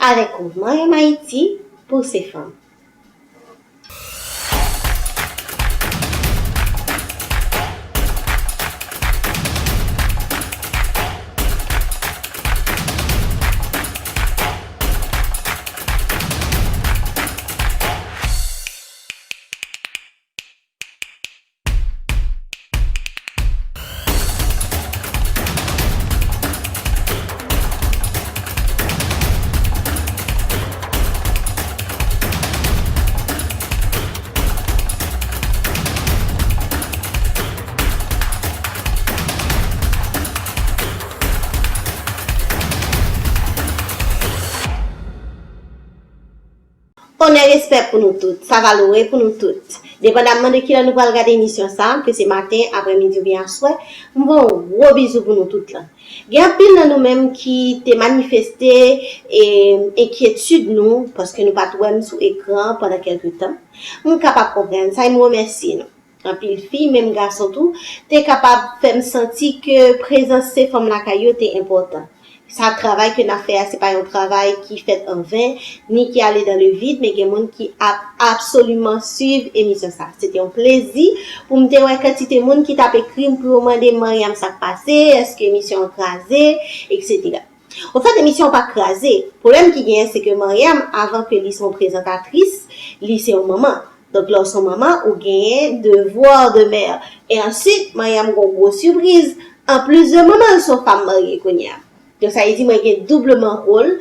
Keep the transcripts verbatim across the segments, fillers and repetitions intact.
Avèk ou, Mariam Haïti, pou Se Fanm. Onè, respè pou nou tout. Savalore pou nou tout. Depandamman de kilè nou pral gade emisyon sa, ke se maten, aprèmidi oubyen aswè, m voye yon gwo bizou pou nou tout lan. Gen anpil nan nou menm ki te manifeste, e, enkyetid nou, paske nou pa t wè m sou ekran pandan kèlke tan. M kapab konprann sa, e m remèsye nou. Anpil fi, menm gason tou, te kapab fè m santi ke prezans Se Fanm lakay yo te enpòtan. Sa travay ke n ap fè a, se pa yon travay ki fèt an ven, ni ki ale dans le vide, men gen moun ki ap absoliman swiv emisyon sa. Se te yon plezi pou m te wè kantite moun ki t ap ekri m pou yo mande Mariam sa k pase, èske emisyon an kraze, etsetera. Ofèt, emisyon an pa kraze. Pwoblèm ki genyen, se ke Mariam, avan ke li se yon prezantatris, li se yon manman. Donk, lè w se yon manman, ou genyen devoir de mère. E answit, Mariam gen yon gwo sipriz. Anplis de manman, l se yon fanm marye kounye a. Donk, sa vle di mwen gen doubleman wòl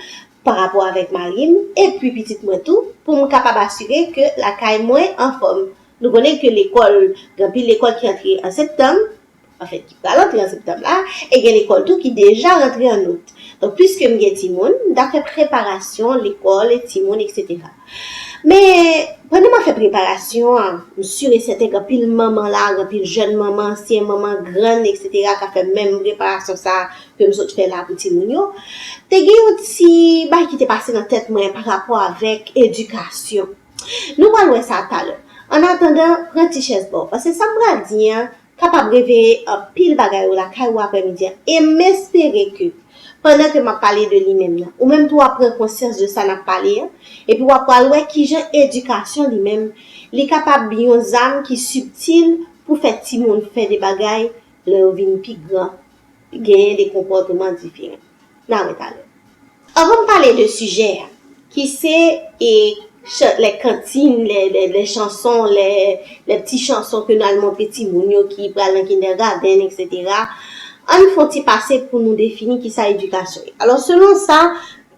pa rapò avèk mari m epi pitit mwen tou, pou m kapab asire ke lakay mwen anfòm. Nou konnen ke lekòl, gen anpil lekòl ki antre an septanm, anfèt, ki pral antre an septanm la, e gen lekòl tou ki deja rantre an out. Donk, piske m gen timoun, m ta fè preparasyon lekòl e timoun, etsetera. Men, pandan m ap fè preparasyon an, m si e sèten gen anpil manman la, gen anpil jèn manman, ansyen manman, grann, etsetera, k ap fè menm preparasyon sa a ke m sot fè la pou timoun yo. Te gen yon ti bagay ki te pase nan tèt mwen pa rapò avèk edikasyon. Nou pral wè sa talè. Annatandan, pran ti chèz ba w, paske sa m pral di an kapab reveye anpil bagay ou lakay ou aprèmidi an. E m espere ke, pandan ke m ap pale de li menm nan, ou menm tou w ap pran konsyans de sa n ap pale an, epi w ap pral wè kijan edikasyon li menm, li kapab yon zam ki sibtil pou fè timoun fè de bagay lè yo vin pi gran, genyen de konpòteman diferan. N a wè talè. Anvan m pale de sijè a, ki se, e, chan-, les cantines, les, les, les chansons, les, les petits chansons ke nou al montre timoun yo ki pral nan kindergarten, etsetera. Ann fè yon ti pase pou nou defini kisa edikasyon ye. Alò, selon sa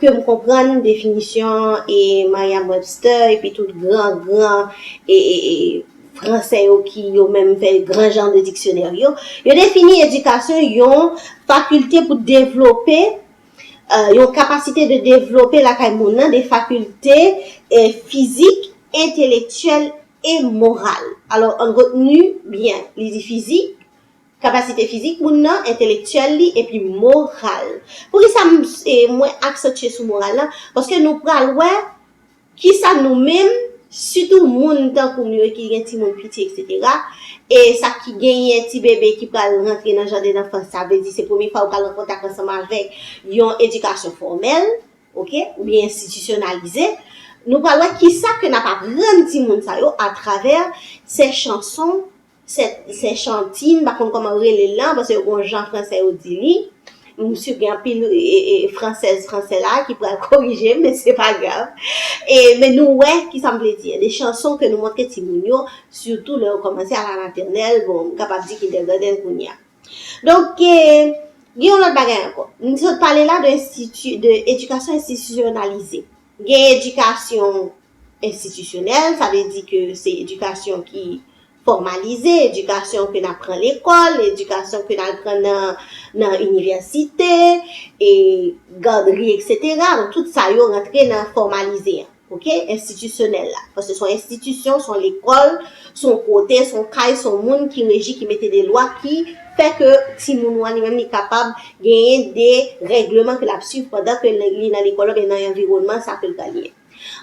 ke m konprann definisyon e Merriam-Webster epi tout gran, gran e, e, e, fransè yo ki yo menm fè gran jan de diksyonè yo, yo defini edikasyon yon fakilte pou devlope, e, yon kapasite de devlope lakay moun nan de fakilte, e, fizik, entelektyèl e moral. Alò, ann retni byen, li di fizik, kapasite fizik moun nan, entelektyèl li, epi moral. Poukisa m, e, mwen aksantye sou moral lan? Paske nou pral wè kisa nou menm, sitou moun tankou m yo ki gen timoun piti, etsetera, e sa ki genyen ti bebe ki pral rantre nan jaden danfans, sa vle di se premye fwa yo pral an kontak ansanm avèk yon edikasyon fòmèl, oke, oubyen enstitisyonalize, nou pral wè kisa ke n ap aprann timoun sa yo atravè se chanson, se, se chantin, m pa konn kòman yo rele l lan, paske yo gen yon jan fransè yo di li. M si gen anpil, e, e, fransèz, fransè la ki pral korije m, men se pa grav. E, men nou wè kisa m vle di. De chanson ke nou montre timoun yo, sitou lè yo kòmanse a la matènèl, bon, m kapab di kindergarten kounye a. Donk, e, gen yon lòt bagay ankò. M sot pale la de enstiti, de edikasyon enstitisyonalize. Gen edikasyon enstitisyonèl, sa vle di ke se edikasyon ki fòmalize, edikasyon ke n ap pran lekòl, edikasyon ke n al pran nan, nan inivèsite, e gadri, etsetera. Donk, tout sa yo rantre nan fòmalize an, oke? Enstitisyonèl la. Paske se yon enstitisyon, se yon lekòl, se yon kote, se yon kay, se yon moun ki reji, ki mete de lwa, ki fè ke timoun ou an li menm li kapab genyen de règleman ke l ap swiv pandan ke li nan lekòl oubyen nan anviwònman sa ke l pral ye.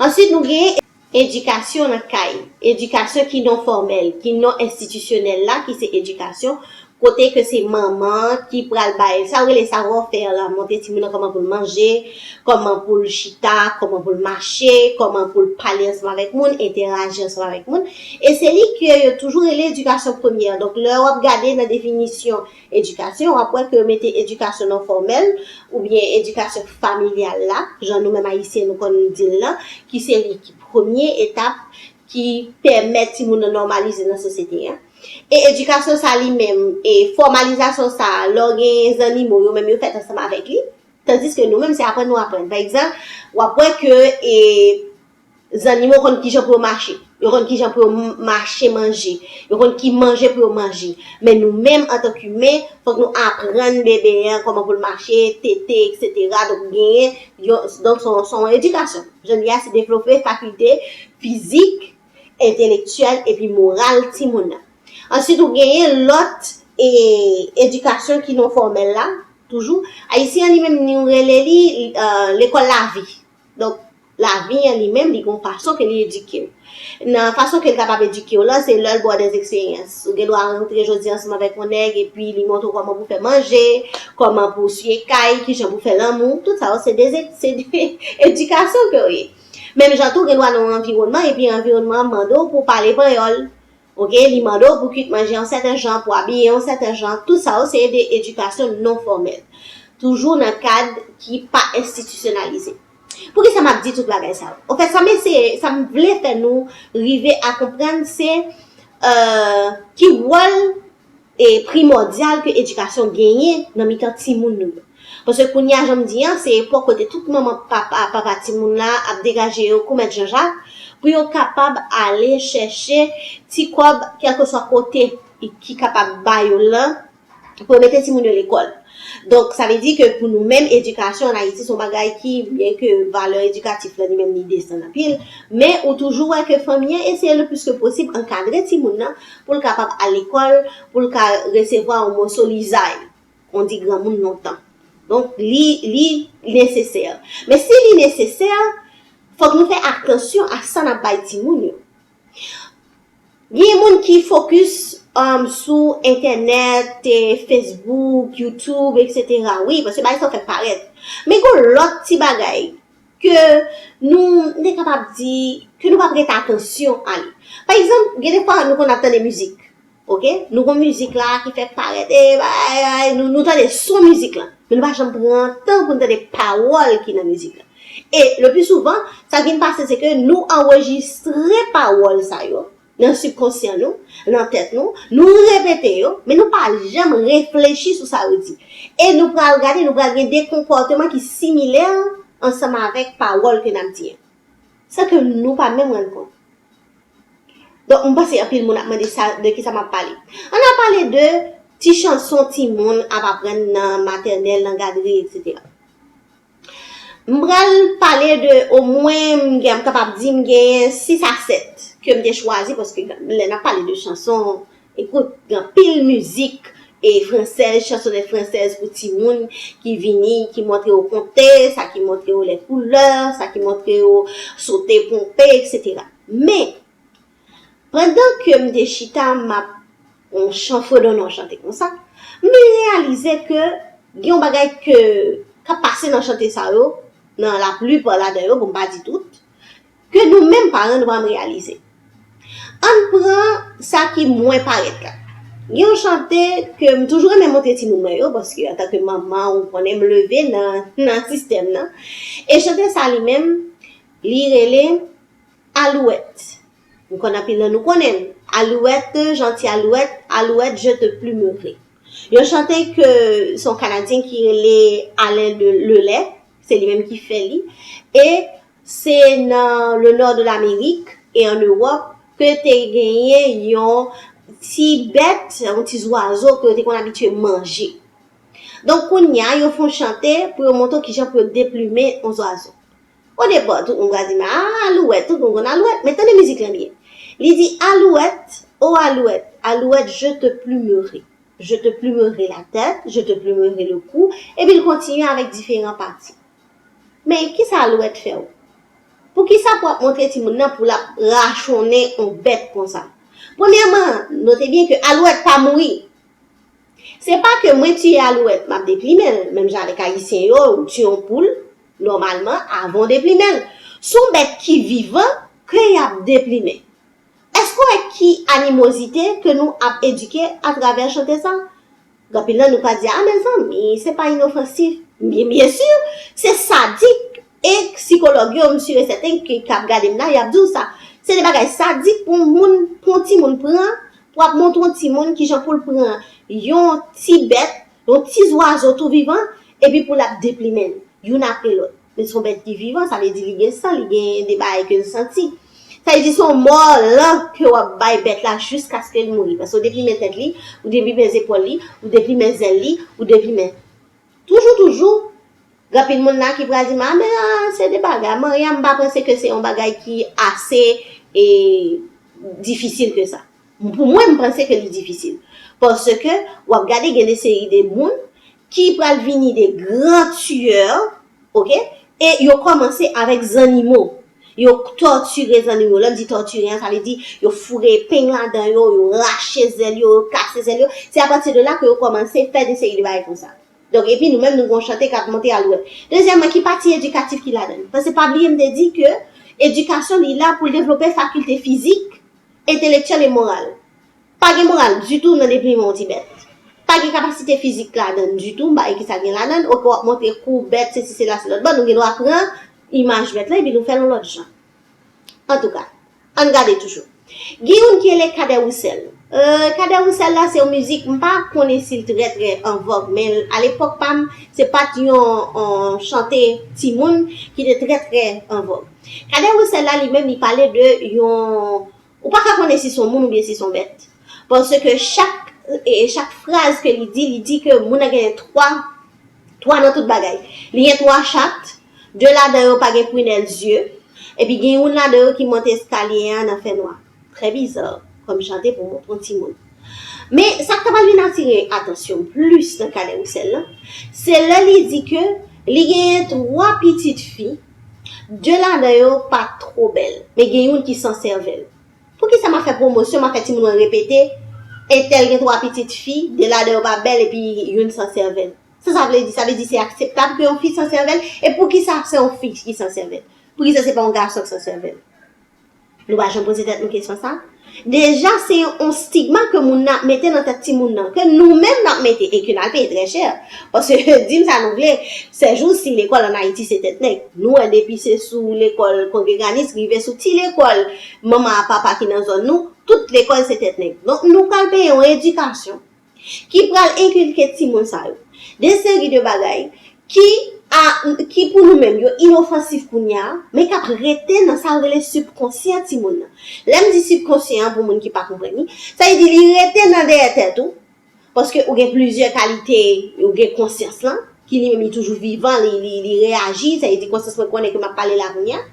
Answit, nou gen edikasyon nan kay, edikasyon ki non fòmèl, ki non enstitisyonèl la, ki se edikasyon kote ke se manman ki pral bay, sa yo rele savoir-faire la, montre timoun nan kòman pou l manje, kòman pou l chita, kòman pou l mache, kòman pou l pale ansanm avèk moun, entèraji ansanm avèk moun. E se li ke yo toujou rele edikasyon premyè. Donk, lè w ap gade nan definisyon edikasyon, w ap wè ke yo mete edikasyon non fòmèl oubyen edikasyon familyal la, jan nou menm Ayisyen nou konn di l lan, ki se li ki premye etap ki pèmèt timoun nan nòmalize nan sosyete a. E edikasyon sa li menm, e fòmalizasyon sa, lè w gen zannimo, yo menm yo fèt ansanm avèk li, tandiske nou menm se aprann nou aprann. Pa egzanp, w ap wè ke e, zannimo konn kijan pou yo mache, yo konn kijan pou yo m- mache manje, yo konn ki manje pou yo manje. Men nou menm, antanke imen, fòk nou aprann bebe a kòman pou l mache, tete, etsetera. Donk, genyen, yo, donk, se yon, se yon edikasyon. Jan n di a, se devlope fakilte fizik, entelektyèl epi moral timoun nan. Answit, ou genyen lòt e, edikasyon ki non fòmèl la, toujou. Ayisyen an li menm, nou rele li e, lekòl lavi. Donk, lavi an li menm, li gen yon fason ke li edike w. Nan fason ke l kapab edike w lan, se lè l ba w dèzeksperyans. Ou gen dwa rankontre jodi ansanm avèk yon nèg, epi li montre w kòman pou fè manje, kòman pou siye kay, kijan pou fè lanmou. Tout sa yo, se de, se de edikasyon ke yo ye. Menm jan tou, gen dwa nan yon anviwònman, epi anviwònman an mande w pou w pale panyòl. Oke, li mande w pou kwit manje yon sèten jan, pou abiye yon sèten jan. Tout sa yo, se de edikasyon non fòmèl. Toujou nan kad ki pa enstitisyonalize. Poukisa m ap di tout bagay sa yo? Anfèt, sa m eseye, sa m vle fè nou rive a konprann, se e, ki wòl e primòdyal ke edikasyon genyen nan mitan timoun nou yo. Paske kounye a, jan m di an, se epòk kote tout manman, papa, papa timoun la ap degaje yo kou mèt Janjak pou yo kapab ale chèche ti kòb kèlkeswa kote ki kapab ba yo lan pou yo mete timoun yo lekòl. Donk, sa vle di ke pou nou menm, edikasyon ann Ayiti se yon bagay ki, byen ke valè edikatif la li menm li desann anpil, men ou toujou wè ke fanmi an eseye le plis ke posib ankadre timoun nan pou l kapab al lekòl, pou l ka resevwa yon moso lizay, on di granmoun lontan. Donk, li, li nesesè. Men si li nesesè, fòk nou fè atansyon a sa n ap bay timoun yo. Gen moun ki fokis um, sou entènèt, eh, Facebook, YouTube, etsetera. Wi, paske bagay sa yo fèk parèt. Men gen lòt ti bagay ke nou, nou te kapab di, ke nou p ap ret atansyon a li. Pa egzanp, gen de fwa nou konn ap tande mizik. Oke? Nou gon mizik la ki fèk parèt, e, bay, bay, nou, nou tande son mizik lan. Men nou pa janm pran tan pou nou tande pawòl ki nan mizik lan. E le pli souvan, sa k vin pase, se ke nou anrejistre pawòl sa yo nan sibkonsyan nou, nan tèt nou, nou repete yo, men nou pa janm reflechi sou sa yo di. E nou pral gade, nou pral gen de konpòteman ki similè ansanm avèk pawòl ke n ap di an, san ke nou pa menm rann kont. Donk, m panse anpil moun ap mande sa, de kisa m ap pale. Ann al pale de ti chanson timoun ap aprann nan matènèl, nan gadri, etsetera. M pral pale de, omwen, m gen, m kapab di m genyen sis a sèt ke m te chwazi, paske lè n ap pale de chanson, ekout, gen anpil mizik e fransèz, chansonèt fransèz pou timoun ki vini, ki montre yo konte, sa ki montre yo lè koulè, sa ki montre yo sote, ponpe, etsetera. Men, pandan ke m te chita, m ap yon chan fredonnan chante konsa, m reyalize ke gen yon bagay ke k ap pase nan chante sa yo, nan laplipa ladan yo, pou m pa di tout, ke nou menm paran nou pa janm reyalize. Ann pran sa ki mwen parèt la. Gen yon chante ke m toujou renmen montre timoun mwen yo, paske antanke manman, ou konnen m leve nan, nan sistèm nan. E chante sa li menm, li rele Alouette. M konn anpil nan nou konnen l. Alouette, gentille Alouette, Alouette, je te plumerai. Yon chante ke se yon Kanadyen ki rele Alain Le- Lelay, se li menm ki fè li. E se nan le nord de l'Amérique e an Ewòp ke te genyen yon ti bèt, yon ti zwazo ke yo te konn abitye manje. Donk, kounye a, yo fè yon chante pou yo montre w kijan pou yo deplime yon zwazo. O depa, tout moun pral di, "Men, ah, Alouette, tout moun konn Alouette, men tande mizik lan byen." Li di, "Alouette, oh Alouette, Alouette, je te plumerai. Je te plumerai la tête, je te plumerai le cou." Epi l kontinye avèk diferan pati. Men, kisa Alouette fè w? Poukisa pou w ap montre timoun nan pou l ap rachonnen yon bèt konsa? Premyèman, note byen ke Alouette pa mouri. Se pa ke mwen tiye alouwèt, m ap deplimen l. Menm jan avèk ayisyen yo, ou tiye yon poul, nòmalman, avan w deplimen l. Se yon bèt ki vivan ke y ap deplimen. Èske w wè ki animozite ke nou ap edike atravè chante sa? Gen anpil nan nou ka di, a, mezanmi, se pa inofansif. Byen, byen si, se sadik. E sikològ yo, m si e sèten, ki, k ap gade m la, y ap di w sa. Se de bagay sadik pou moun, pou yon timoun pran, pou ap montre yon timoun kijan pou l pran yon ti bèt, yon ti zwazo tou vivan, epi pou l ap deplimen l, youn apre lòt. Men se yon bèt ki vivan, sa vle di li gen san, li gen de bagay ke l santi. Sa vle di se yon mò lan ke w ap bay bèt la jiskaske l mouri. Paske w deplimen tèt li, ou deplimen zepòl li, ou deplimen zèl li, ou deplimen. Toujou, toujou, gen anpil moun la ki pral di m, a, men, a, se de bagay, Maria, m pa panse ke se yon bagay ki ase e, difisil ke sa. Pou mwen, m panse ke li difisil. Paske w ap gade gen de seri de moun ki pral vini de gran tiyè, oke? E yo kòmanse avèk zannimo. Yo tòtire zannimo. Lè m di tòtire an, sa vle di yo foure epeng ladan yo, yo rache zèl yo, yo kase zèl yo. Se apati de la ke yo kòmanse fè de seri de bagay konsa. Donk, epi nou menm, nou gon chante k ap monte alouwèt. Dezyèmman, ki pati edikatif ki ladan l? Paske pa bliye m te di ke edikasyon li la pou l devlope fakilte fizik, entelektyèl e moral. Pa gen moral ditou nan deplimen yon ti bèt. Pa gen kapasite fizik ladan l ditou, m pa wè kisa gen ladan l. Oke, w ap montre kou bèt, sesi, sela, se lòt. Bon, nou gen dwa pran imaj bèt la epi nou fè l yon lòt jan. Antouka, ann gade toujou. Gen youn ki rele Kadè Wousèl. Euh, Kadè Wousèl la, se yon mizik, m pa konnen si l trè, trè an vòg, men alepòk pa m, se pa t yon, yon chante timoun ki te trè, trè an vòg. Kadè Wousèl la, li menm, li pale de yon, ou pa ka konnen si se yon moun oubyen si se yon bèt. Paske chak, e, chak fraz ke li di, li di ke moun nan genyen twa, twa nan tout bagay. Li gen twa chat, de ladan yo pa gen pwinèl zye, epi gen youn ladan yo ki monte eskalye a nan fènwa. Trè biza, kòm chante pou montre yon timoun. Men, sa k ta pral vin atire atansyon m plis nan Kadè Wousèl lan, se lè li di ke li genyen twa pitit fi, de ladan yo pa two bèl, men gen youn ki san sèvèl. Poukisa m ap fè pwomosyon, m ap fè timoun mwen repete, entèl gen twa pitit fi, de ladan yo pa bèl epi youn san sèvèl? Sa sa vle di? Sa vle di se akseptab ke yon fi san sèvèl? E poukisa se yon fi ki san sèvèl? Poukisa se pa yon gason ki san sèvèl? Nou pa janm poze tèt nou kesyon sa? Deja, se yon, yon stigma ke moun nan ap mete nan tèt timoun nan, ke nou menm n ap mete e ke n al peye trè chè. Paske, di m sa nou vle, sèjousi lekòl ann Ayiti se tèt nèg. Nou wè depi se sou lekòl kongreganis, rive sou ti lekòl manman ak papa ki nan zòn nou, tout lekòl se tèt nèg. Donk, nou pral peye yon edikasyon ki pral enkilke timoun sa yo de seri de bagay ki, a, ki pou nou menm, yo inofansif kounye a, men k ap rete nan sa yo rele sibkonsyan timoun nan. Lè m di sibkonsyan an, pou moun ki pa konprann li, sa vle di li rete nan dèyè tèt ou, paske ou gen plizyè kalite, ou gen konsyans lan, ki li menm li toujou vivan, li, li, li reyaji, sa vle di konsyans mwen konnen ke m ap pale la kounye a.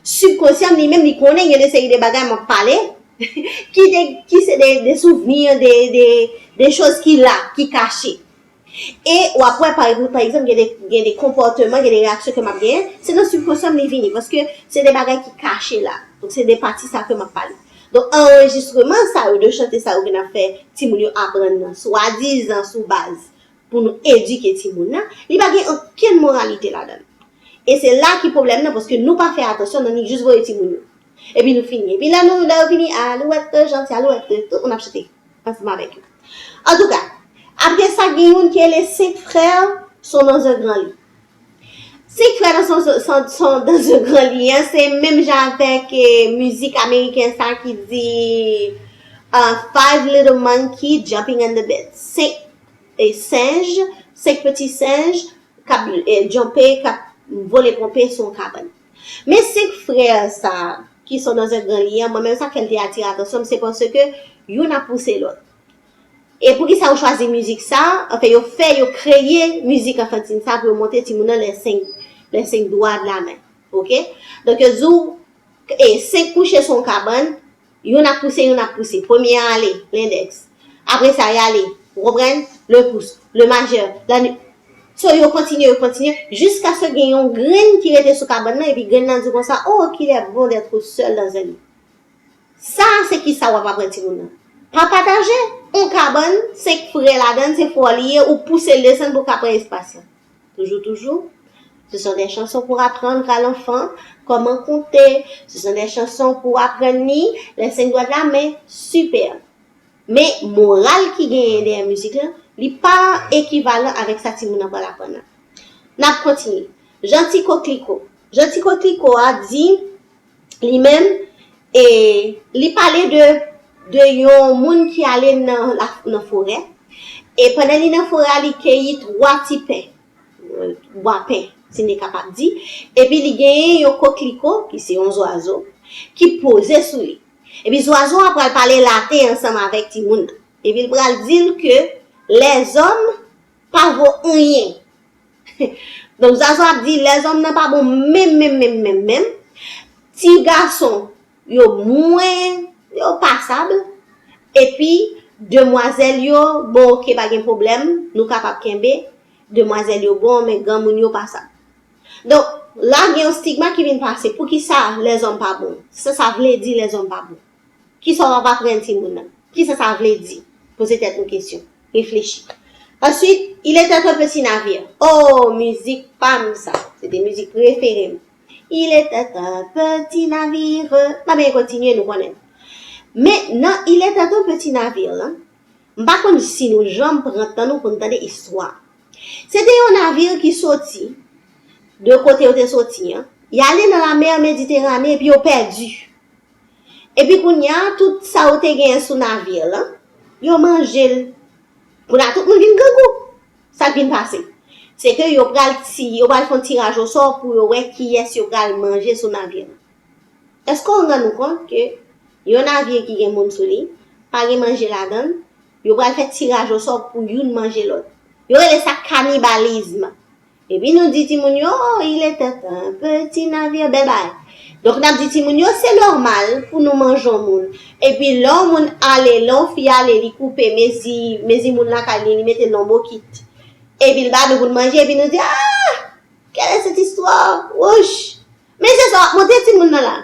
Sibkonsyan m li menm, li konnen gen de seri de bagay m ap pale, ki de, ki se de, de souvni, de, de, de choz ki la, ki kache. E w ap wè, pa, pa egzanp, gen de, gen de konpòteman, gen de reyaksyon ke m ap genyen, se nan sibkonsyan m li vini, paske se de bagay ki kache la. Donk, se de pati sa ke m ap pale. Donk, anrejistreman sa yo, de chante sa yo ke n ap fè timoun yo aprann nan, swadizan sou baz pou nou edike timoun nan, li pa gen okenn moralite ladan l. E se la ki pwoblèm nan, paske nou pa fè atansyon, nan nou jis voye timoun yo. Epi nou fini. Epi lè nou, lè yo fini, alouwèt, janti, alouwèt, tout moun ap chante ansanm avèk yo. Antouka, apre sa, gen youn ki rele Senk Frè sont dans un grand lit. Senk Frè dans son, son, sont dans un grand lit, hein, se menm jan avèk, eh, mizik ameriken sa ki di, uh, Five little monkey jumping in the bed. Senk, eh, senj, senk peti senj k ap, eh, jumpe, k ap vole ponpe sou yon kabann. Men senk frè sa ki sont dans un grand lit an, mwen menm sa k fè l te atire atansyon m, se paske youn ap pouse lòt. E poukisa yo chwazi mizik sa? Anfen, yo fè, yo kreye mizik anfantin sa pou yo montre timoun nan les cinq, les cinq doigts de la main. Oke? Donk, yo di w, e, senk kouche sou yon kabann, youn ap pouse, youn ap pouse. Premye a ale, lendèks. Apre sa, y ale, ou konprann? Le pouce, le majeur, la, so, yo kontinye, yo kontinye, jiskaske gen yon grenn ki rete sou kabann nan, epi grenn nan di konsa, oh, qu'il est bon d'être seul dans un lit. Sa, se kisa w ap aprann timoun nan. Pa pataje yon kabann, senk frè ladan l, se frè w li ye, ou pouse l desann pou w ka pran espas la. Toujours, toujours. Ce sont des chansons pour apprendre à l'enfant comment compter. Ce sont des chansons pour apprendre li les cinq doigts de la main. Super. Men moral ki genyen dèyè mizik lan, li pa ekivalan avèk sa timoun nan pral aprann nan. N ap kontinye. Janti Kokliko. Janti Kokliko a di, li menm, e li pale de, de yon moun ki ale nan, la, nan forè. E pandan li nan forè a, li keyi twa ti pen, bwa pen, si n te kapab di. Epi li genyen yon kokliko, ki se yon zwazo, ki poze sou li. Epi zwazo a pral pale laten ansanm avèk timoun nan. Epi l pral di l ke lèzòm pa vo anyen. Donk, zwazo ap di lèzòm nan pa bon menm, menm, menm, menm, menm. Ti gason yo mwen, yo pasab. Epi, demwazèl yo, bon, oke, pa gen pwoblèm, nou kapab kenbe. Demwazèl yo bon, men granmoun yo pasab. Donk, la gen yon stigma ki vin pase. Poukisa lèzòm pa bon? Sa sa vle di lèzòm pa bon? Kisa w ap aprann timoun nan? Kisa sa vle di? Poze tèt nou kesyon. Reflechi. Answit, Il était un petit navire. Oh, mizik pa m sa. Se te mizik prefere m. Il était un petit navire. M ap kontinye, nou konnen. Men nan Il était un petit navire lan, m pa konn si nou janm pran tan nou pou n tande istwa. Se te yon navire ki soti de kote yo te soti an. Y ale nan lamè Mediterane epi yo pèdi. Epi kounye a, tout sa yo te genyen sou navire lan, yo manje l. Kounye a, tout moun vin grangou. Sa k vin pase? Se ke yo pral ti, yo pral fè yon tiraj osò pou yo wè kiyès yo pral manje sou navire lan. Èske w rann ou kont ke yon navire ki gen moun sou li, pa gen manje ladan l, yo pral fè tiraj osò pou youn manje lòt? Yo rele sa kanibalizm. Epi nou di timoun yo, oh, il était un petit navire, bèl bagay. Donk, n ap di timoun yo, se nòmal pou nou manje yon moun. Epi, lè yon moun ale, lè yon fi ale, li koupe mezi, mezi moun lakay li, li mete l nan bokit. Epi, l ba nou pou n manje, epi nou di, ah, quelle est cette histoire? Wouch! Men se sa w ap montre timoun nan la.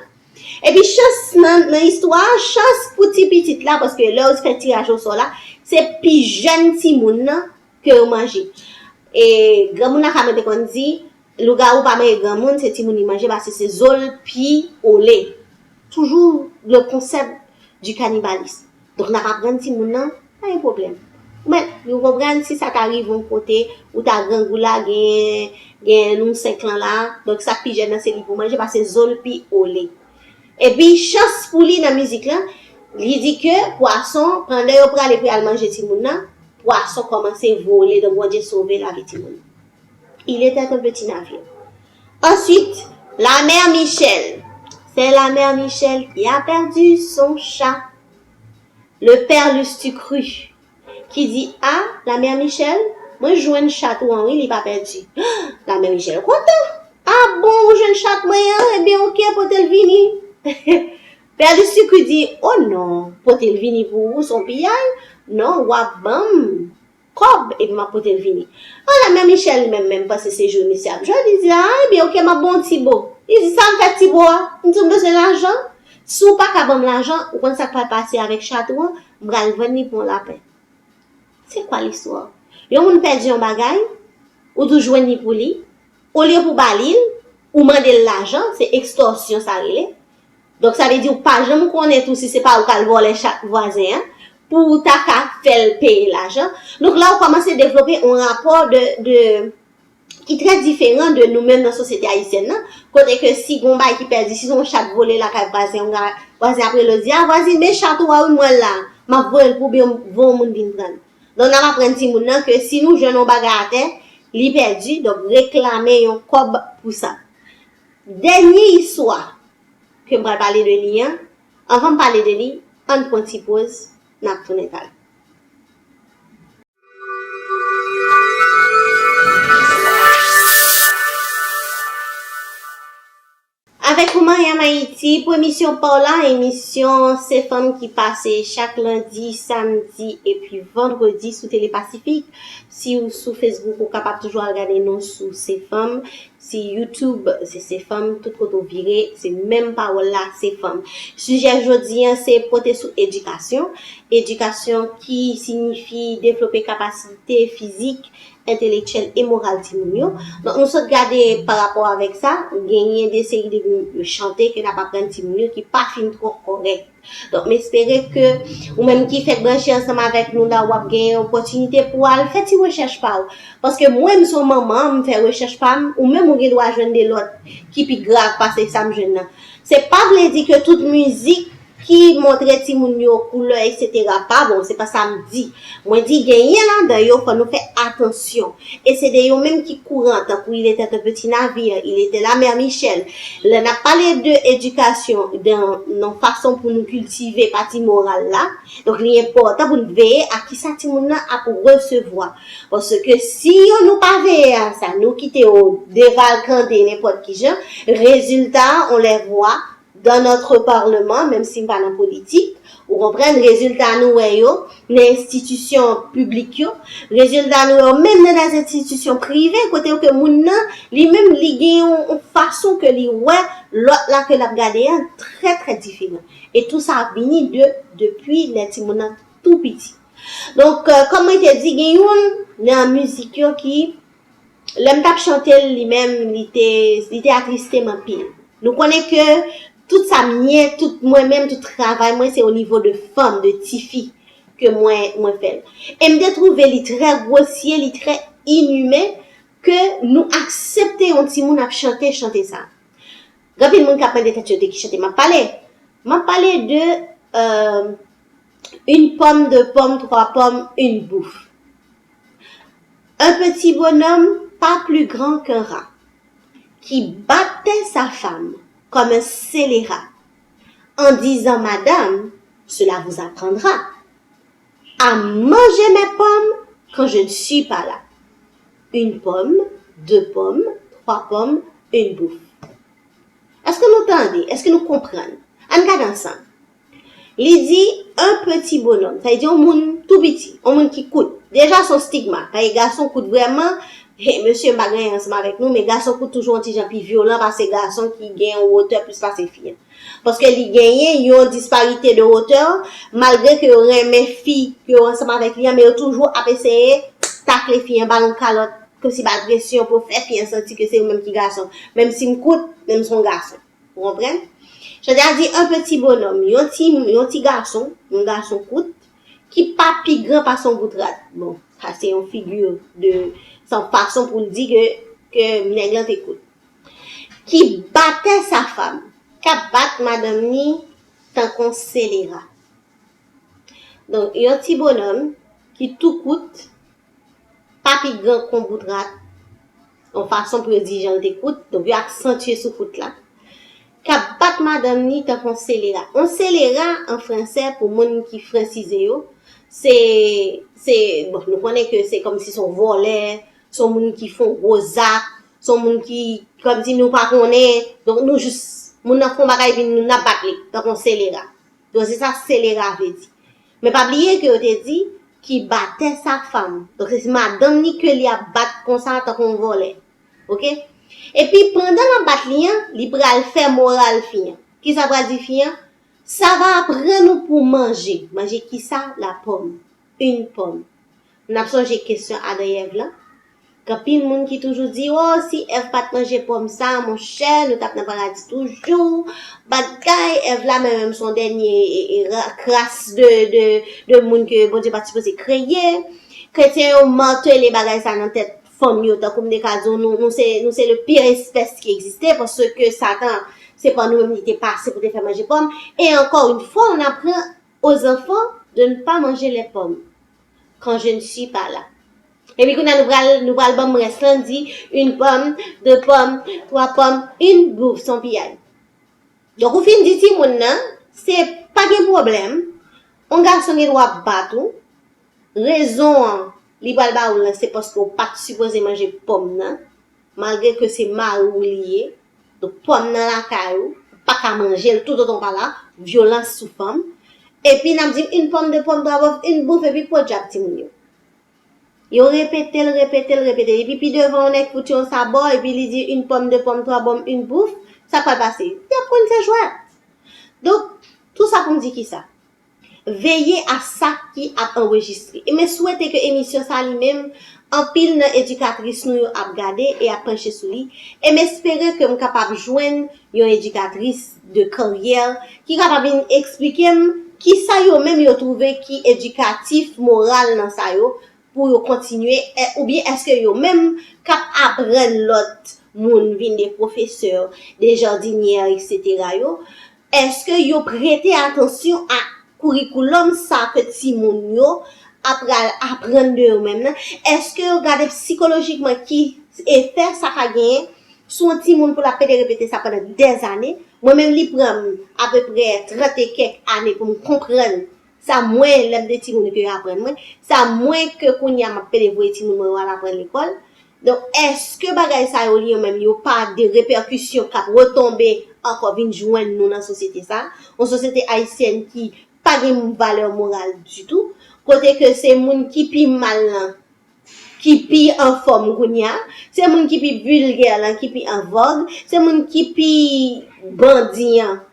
Epi, chans nan, nan istwa a, chans pou ti pitit la, paske lè yo fè tiraj osò la, se pi jèn timoun nan ke yo manje. E granmoun la ka mete konn di, lougawou pa manje granmoun, se timoun li manje, paske se zo l pi ole. Toujours le concept du cannibalisme. Donk, n ap aprann timoun nan, pa gen pwoblèm. Ou mèt, nou konprann si sa ta rive yon kote, ou ta grangou la, gen, gen nou senk lan la, donk sa k pi jèn nan se li pou manje, paske zo l pi ole. Epi, chans pou li nan mizik lan, li di ke pwason, pandan yo prale pou y al manje timoun nan, pwason kòmanse vole, donk Bondye sove lavi timoun nan. Il était un petit navire. Ensuite, la mère Michel. C'est la mère Michel qui a perdu son chat. Le père Lustucru, ki di, ah, la mère Michel, mwen jwenn chat ou an, wi, li pa pèdi. La mère Michel kontan. Ah bon, ou jwenn chat mwen an? Ebyen, oke, pote l vini. Père Lustucru di, oh non, pote l vini pou ou, se yon piyay. Non, w ap ban m kòb, epi m ap pote l vini. An, la mère Michel li menm, menm panse se jwe misye ap jwe, li di, ah, ebyen, oke, m ap ba w ti bo. Li di, sa m fè ti bo a? M di, m bezwen lajan. Si w pa ka ban m lajan, ou konn sa k pral pase avèk chat ou an? M pral vann li pou yon lapen. C'est quoi l'histoire? Yon moun pèdi yon bagay, ou di w jwenn li pou li, olye pou w ba li l, ou mande l lajan, se ekstòsyon sa rele. Donk, sa vle di ou pa janm konnen tou si se pa ou k al vòlè chat vwazen an, pou ou ta ka fè l peye lajan. Donk, la ou kòmanse devlope yon rapò de, de, ki trè diferan de nou menm nan sosyete ayisyèn nan, kote ke si gon bagay ki pèdi, si se yon chat vole lakay vwazen, yon ga-, vwazen ap rele l di, a vwazin, men chat ou a wi m wè l la, m ap voye l pou byen voye yon moun vin pran l. Donk, n ap aprann timoun nan ke si nou jwenn yon bagay atè, li pèdi, donk reklame yon kòb pou sa. Dènye istwa ke m pral pale de li an, anvan m pale de li, ann pran ti poz, n ap tounen talè. Avèk ou, Mariam Ayiti, pou emisyon pa w la, emisyon Se Fanm ki pase chak lendi, samdi epi vandredi sou Tele Pasifik. Si w sou Facebook, ou kapab toujou al gade nou sou Se Fanm. Si YouTube, se, se fanm, tout kote w vire, se menm pawòl la, se fanm. Sijè jodi an, se pote sou edikasyon. Edikasyon ki siyifi devlope kapasite fizik, entelektyèl e moral timoun yo. Donk, nou sot gade pa rapò avèk sa, genyen de seri de moun yo chante ke n ap aprann timoun yo ki pa fin twò kòrèk. Donk, m espere ke ou menm ki fèk branche ansanm avèk nou la, w ap gen opòtinite pou w al fè ti rechèch pa w. Paske mwen, m se yon manman, m fè rechèch pa m, ou menm ou gen dwa jwenn de lòt ki pi grav pase sa m jwenn nan. Se pa vle di ke tout mizik ki montre timoun yo koulè, etsetera, pa bon, se pa sa m di. Mwen di genyen ladan yo, fò nou fè atansyon. E se de yo menm ki kouran, tankou Il était un petit navire, Il était la mère Michel. Lè n ap pale de edikasyon nan yon fason pou nou kiltive pati moral la, donk li enpòtan pou n veye a kisa timoun nan ap resevwa. Paske si yo nou pa veye a sa, nou kite yo devalkande nenpòt ki jan, rezilta a, on les voit dans notre parlement, menm si m pa nan politik, ou konprann, rezilta nou wè yo nan enstitisyon piblik yo, rezilta nou wè yo menm nan des enstitisyon prive, kote ke moun nan, li menm, li gen yon, yon fason ke li wè lòt la ke l ap gade an trè, trè diferan. E tou sa vini de, depi lè timoun nan tou piti. Donk, euh, kòm mwen te di, gen youn nan mizik yo ki, lè m t ap chante l, li menm, li te, li te atriste m anpil. Nou konnen ke tout sa m ye, tout mwen menm, tout travay mwen, se o nivo de fanm, de tifi ke mwen, mwen fè l. E m te twouve li trè gwosye, li trè inimen ke nou aksepte yon timoun ap chante, chante sa. Gen anpil moun k ap mande tèt yo de ki chante m ap pale. M ap pale de, euh, une pomme, deux pommes, trois pommes, une bouffe. Un petit bonhomme, pas plus grand qu'un rat, qui battait sa femme comme un scélérat, en disant : « Madame, cela vous apprendra à manger mes pommes quand je ne suis pas là. Une pomme, deux pommes, trois pommes, une bouffe. » Èske nou tande? Èske nou konprann? Ann gade ansanm. Li di un petit bonhomme, sa vle di yon moun tou piti, yon moun ki kout. Deja se yon stigma, paske gason kout vrèman, he, mesye, m pa gen anyen ansanm avèk nou, men gason kout toujou yon ti jan pi vyolan pase gason ki gen yon wotè plis pase fi an. Paske li genyen yon disparite de wotè, malgre ke yo renmen fi ke yo ansanm avèk li an, men yo toujou ap eseye takle fi an, ba l yon kalòt, kòmsi ba l presyon pou fè fi an santi ke se yo menm ki gason. Menm si m kout, men m se yon gason. Ou konprann? Chante a di un petit bonhomme, yon ti, yon ti gason, yon gason kout, ki pa pi gran pase yon bout rad. Bon, sa se yon figi de, se yon fason pou l di ke, ke nèg lan te kout. Qui battait sa femme, k ap bat madanm ni tankou yon selera. Donk, yon ti bonòm ki tou kout, pa pi gran kon bout rad, yon fason pou yo di jan l te kout, donk yo aksantye sou kout la, k ap bat madanm ni tankou yon selera. Yon selera, an fransè, pou moun ki fransize yo, se, se, bon, nou konnen ke se kòmsi se yon vòlè, se yon moun ki fè yon gwo zak, se yon moun ki, kòmsi nou pa konnen, donk nou jis, moun nan fè yon bagay, epi nou, n ap bat li, tankou yon selera. Donk, se sa selera vle di. Men pa bliye ke yo te di, qui battait sa femme. Donk, se madanm ni ke li ap bat konsa, tankou yon vòlè. Oke? Epi, pandan l ap bat li an, li pral fè moral fi an. Kisa pral di fi an? Ça va apprendre ou pou manje. Manje kisa? La pomme. Une pomme. N ap sonje kesyon Adan e Èv lan. Gen anpil moun ki toujou di, o, si Èv pa t manje pòm sa, monchè, nou t ap nan paradi toujou. Bagay, Èv la, men menm se yon dènye, e, e, ra-, kras de, de, de moun ke Bondye pa t sipoze kreye. Kretyen yo matele bagay sa nan tèt fanm yo, tankou m te ka di w, nou, nou se, nou se le pire espès ki egziste, paske Satan, se pa nou menm li te pase pou te fè manje pòm. Et encore une fois, on apprend aux enfants de ne pas manger les pommes quand je ne suis pas là. Epi kounye a nou pral, nou pral ban m rès lan, di une pomme, deux pommes, trois pommes, une bouffe, se yon piyay. Donk, ou fin di timoun nan, se pa gen pwoblèm, yon gason gen dwa bat ou, rezon an, li pral ba ou lan, se paske w pa t sipoze manje pòm nan, malgre ke se mari w li ye. Donk, pòm nan lakay ou, ou pa ka manje l, toutotan w pa la, vyolans sou fanm. Epi, n ap di, une pomme, deux pommes, trois pommes, une bouffe, epi podyab timoun yo. Yo repete l, repete l, repete l. Epi pi devan, yon nèg fout yon sabò, epi li di une pomme, deux pommes, trois bombes, une bouffe. Sa pral pase? Y ap konn se jwèt. Donk, tou sa pou m di kisa? Veye a sa ki ap anrejistre. E m swete ke emisyon sa li menm, anpil nan edikatris nou yo ap gade e ap panche sou li. E m espere ke m kapab jwenn yon edikatris de karyè ki kapab vin eksplike m kisa yo menm yo twouve ki edikatif, moral nan sa yo, pou yo kontinye, e- oubyen èske yo menm k ap aprann lòt moun vin de pwofesè, de jardinyè, etsetera yo, èske yo prete atansyon a kourikoulòm sa ke timoun yo ap pral aprann de yo menm nan? Èske yo gade sikolojikman ki efè sa ka genyen sou yon timoun pou l ap pede repete sa pandan dèzane? Mwen menm, li pran m apeprè trant e kèk ane pou m konprann sa mwen, lè m te timoun, ke yo aprann mwen, sa mwen ke kounye a m ap pede voye timoun mwen yo al aprann lekòl. Donk, èske bagay sa yo, li yo menm, yo pa de repèkisyon k ap retonbe ankò vin jwenn nou nan sosyete sa? Yon sosyete ayisyèn ki pa gen valè moral ditou, kote ke se moun ki pi mal lan ki pi anfòm kounye a, se moun ki pi vilgè lan ki pi an vòg, se moun ki pi bandi an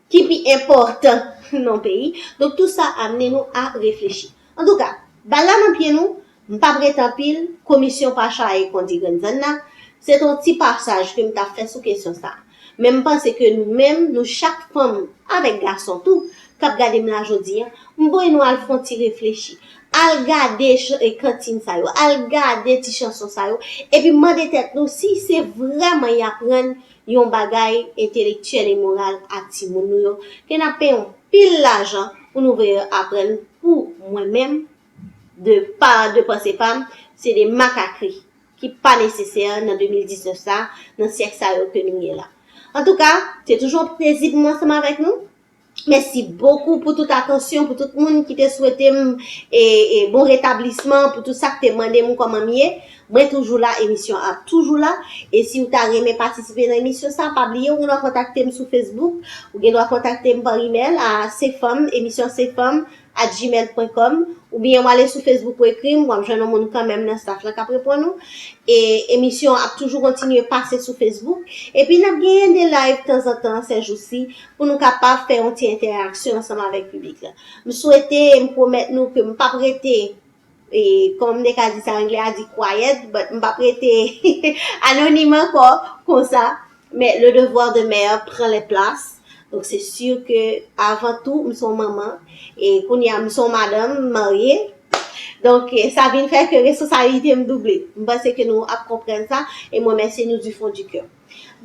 ki pi enpòtan nan peyi. Donk, tou sa amene nou a reflechi. Antouka, bal la nan pye nou, m p ap rete anpil, komisyon pa chaye kondi grenn zòn nan. Se t on ti pasaj ke m t ap fè sou kesyon sa. Men m panse ke nou menm, nou chak fanm avèk gason tou, k ap gade m la jodi a, m voye nou al fè on ti reflechi. Al gade ch- e kantin sa yo, al gade ti chanson sa yo, epi mande tèt nou si se vrèman y aprann yon bagay entelektyèl e moral a timoun nou yo, ke n ap peye yon pil lajan pou nou voye yo aprann pou mwen menm, de pa, de panse pa m, se de makakri ki pa nesesè nan de mil diznèf sa, nan syèk sa yo ke nou ye la. Antouka, se toujou yon plezi pou mwen ansanm avèk nou. Mèsi bokou pou tout atansyon, pou tout moun ki te swete m e, e bon retablisman, pou tout sa k te mande m kòman m ye. Mwen toujou la, emisyon ap toujou la. E si w ta renmen patisipe nan emisyon sa, pa bliye ou gen dwa kontakte m sou Facebook, ou gen dwa kontakte m pa imèl a sefanm, emisyon sefanm at gmail pwen kòm, oubyen w ale sou Facebook ou ekri m, w ap jwenn yon moun kanmenm nan staff lan k ap reponn ou. E emisyon an ap toujou kontinye pase sou Facebook. Epi n ap genyen de live tanzantan sèjousi pou nou kapab fè yon ti entèraksyon ansanm avèk piblik la. M swete, m pwomèt nou ke m p ap rete, e, kòman m te ka di sa, anglè a di quiet, but m p ap rete anonim ankò konsa. Men le devoir de mère pran les places. Donk, se si ke, avan tou, m se yon manman. E kounye a, m se yon madanm marye. Donk, e, sa vin fè ke responsablite m double. M panse ke nou ap konprann sa. E m remèsye nou du fond du cœur.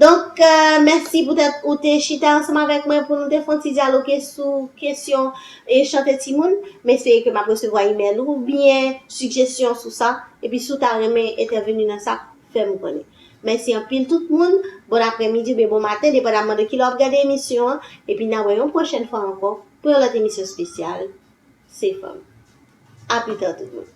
Donk, e, mèsi poutèt ou te chita ansanm avèk mwen pou nou te fè yon ti dyaloge sou kesyon e chante timoun. M espere ke m ap resevwa imèl ou oubyen sijesyon sou sa. Epi si w ta renmen entèveni nan sa, fè m konnen. Mèsi anpil tout moun. Bon aprèmidi oubyen bon maten, depandamman de kilè w ap gade emisyon an. Epi n a wè yon pwochèn fwa ankò pou yon lòt emisyon espesyal. Se fanm. A pita tout moun.